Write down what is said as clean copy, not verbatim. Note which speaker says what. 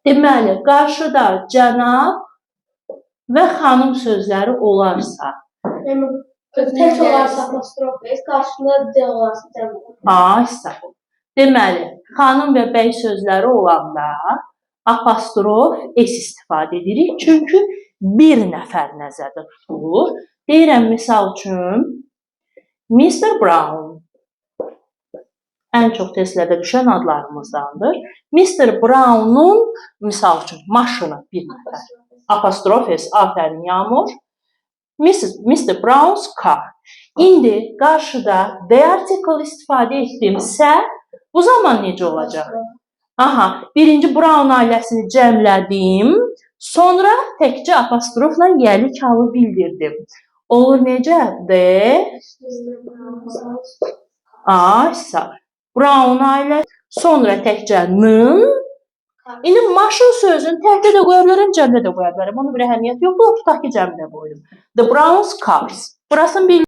Speaker 1: Deməli, qarşıda cənab və xanım sözləri olarsa,
Speaker 2: Tək olarsa apostrof S, qarşısında D olarsa cəm olur.
Speaker 1: Ay, sağ ol. Deməli, xanım və bəy sözləri olanda apostrof S istifadə edirik. Çünki bir nəfər nəzərdə tutulur. Deyirəm, misal üçün, Mr. Brown ən çox testlərdə düşən adlarımızdandır. Mr. Brown'un, misal üçün, maşını bir nəfər. Apostrof S, afərin Yağmur. Mr. Brown's car. İndi qarşıda the article istifadə etdimsə, bu zaman necə olacaq? Aha, birinci Brown ailəsini cəmlədim, sonra təkcə apostrofla yəlik halı bildirdim. Olur necə? The A, sağ. Brown ailə, sonra təkcə nın. İndi maşın sözünü təkdə də qoya bilərəm, cəmdə də qoya bilərəm. Onun bir əhəmiyyəti yoxdur. Tutaq ki, cəmdə qoydum. The Brown's cars. Burasını bildik.